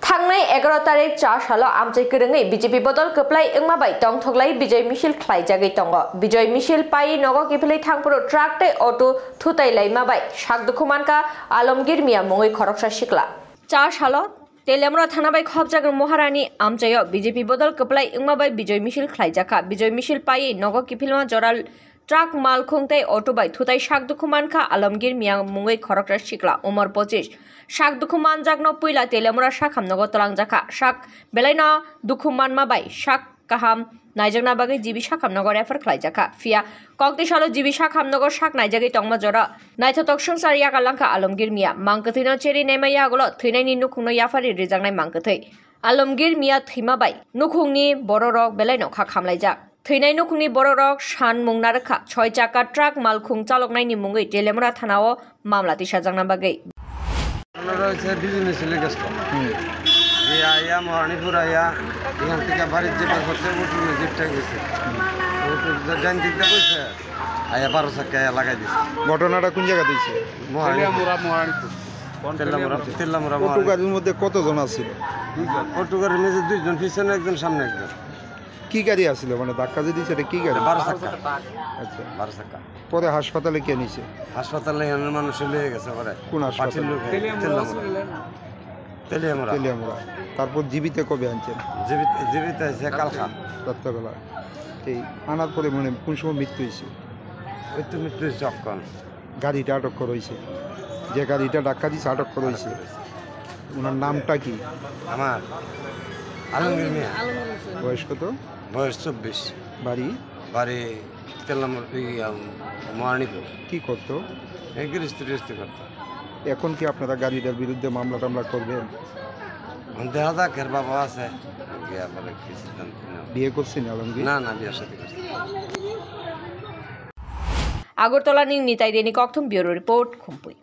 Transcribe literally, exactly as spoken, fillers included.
Thangnai egaroh tarik cha salo amchai kwrwngwi B J P bodol kwplai wngma bai tongthoklai bijoy misil khlaijagwi tongo. Bijoy misil paiwi nogo kiphilwi thangphuru truck tei auto thutai laima bai sak dukhu mankha Alamgir Mia mungwi khoroksa sikla. Cha salo Teliamura thana bai khopjak Maharani amchaio B J P bodol kwplai wngma bai bijoy misil khlaijakha. Bijoy misil paiwi nogo kiphilma jora truck malkhung tei auto bai thutai sak dukhu mankha Alamgir Mia mungwi khoroksa sikla umor pochis. Sak dukhu manjakno puila Teliamura sak hamnogo twlangjakha. Sak belaino dukhu manma bai sak kaham naijakna bagwi G B sak hamnogo refer khlaijakha. Phiya kokti salo G B sak hamnogo sak naijagwi tongma jora naithotok swngchar yakarlangkha Alamgir Mia. Mangkwthwino cheri naima yagulo thwinaini nukhungno yaphari rijaknai mangkwthwi. Alamgir Mia thwima bai nukhungni bororok belaino kha khamlaijak. Thwinai nukhungni bororok sanmung narwkha, soi chakka truck malkhung chaloknaini mungwi Teliamura thanao mamla tisajakna bagwi. ওনারা হচ্ছে বিজনেস লেগে গেছিল। হুম। এই আইয়া মহারানীপুর আইয়া এখান থেকে বাড়ির যে ব্যাপারটা ওটু জিপটা গেছে। ওটু যে ডান দিকটা বসে আইয়া বারো চাক্কা আইয়া লাগাই দিছে। ঘটনাটা কোন জায়গাতে হয়েছে? মহারানীপুর। তেল্লামুড়া, মহারানীপুর। তেল্লামুড়া, তেল্লামুড়া, অটো মহারানীপুর। গাড়ির মধ্যে কতজন আছিল? দুইজন। অটো গাড়ির মধ্যে দুইজন, পিছনে একজন, সামনে একজন। কি গাড়ি আছিল? মানে ধাক্কা যে দিছে, এটা কি গাড়ি? বারো চাক্কা। আচ্ছা। বারো চাক্কা। পরে হাসপাতালে কে নিছে? হাসপাতালে এখানে মানুষ নিয়ে গেছে পরে। কোন হাসপাতালে? পার্টির লোক। তেলিয়ামুড়া। তেলিয়ামুড়া। তেলিয়ামুড়া। তারপর জীবিত কবে আনছেন? জীবিত, জীবিত আছে কালকা। রাত্রেবেলা। এই আনার পরে মানে কোন সময় মৃত্যু হয়েছে? ওই তো মৃত্যু হয়েছে অক্ষণ। গাড়িটা আটক করা হয়েছে, যে গাড়িটা ধাক্কা দিছে আটক করা হয়েছে। ওনার নামটা কি? আমার আলমগীর মিয়া। বয়স কত? বয়স চব্বিশ। বাড়ি? বাড়ি তেলাম-, এই, আম, মহারানীপুর। কি করতো? এই গৃহস্থী, গৃহস্থী করতো। এখন কি আপনারা গাড়িটার বিরুদ্ধে মামলা টামলা করবেন? এখন দেখা যাক, এর বাবা আছে, গিয়া পরে কি সিদ্ধান্ত নেওয়া। বিয়ে করছেন আলমগীর? না, না, বিয়ের সাথে করছি। Agartala ni Nitai Deni Kokthum, Bureau Report, Khumpui.